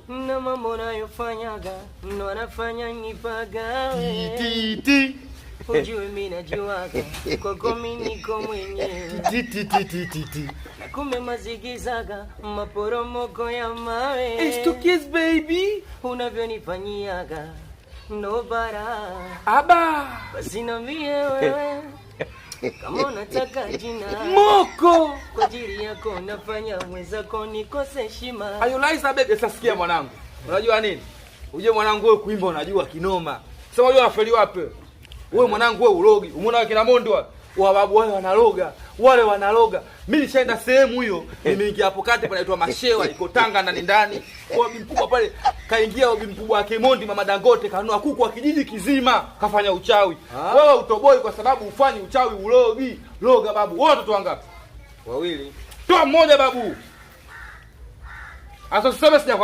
Na mambo nayofanyaga ndo anafanya nipagawe. Ti ti. Ujue mi najuaga kwako mi niko mwenyewe. Ti ti ti ti ti ti. Na kumbe mazigizaga maporomoko ya mawe. It's to kiss, baby. Unavyonifanyiaga ndo bara. Aba. Basi niambie wewe kama unataka jina Moko. Kwa ajili yako nafanya mwenzako nikose heshima. Ayolaiza baby, sasa sikia mwanangu. Unajua nini? Ujue mwanangu wewe kuimba unajua kinoma. Sasa unajua nafeli wapi? Wewe mwanangu wewe urogi. Umeona kina Mondi wapi? Wababu wale wanaloga, wale wanaloga. Mimi nishaenda sehemu hiyo, nimeingia hapo kati panaitwa Mashewa, iko Tanga ndani ndani. Kwa bibi mkubwa pale, kaingia bibi mkubwa wa Mondi, mama Dangote, kanunua kuku wa kijiji kizima, kafanya uchawi. Wewe utoboi kwa sababu ufanyi uchawi, urogi. Roga babu. Wewe watoto wangapi? Wawili. Toa mmoja babu. Asa usiseme sija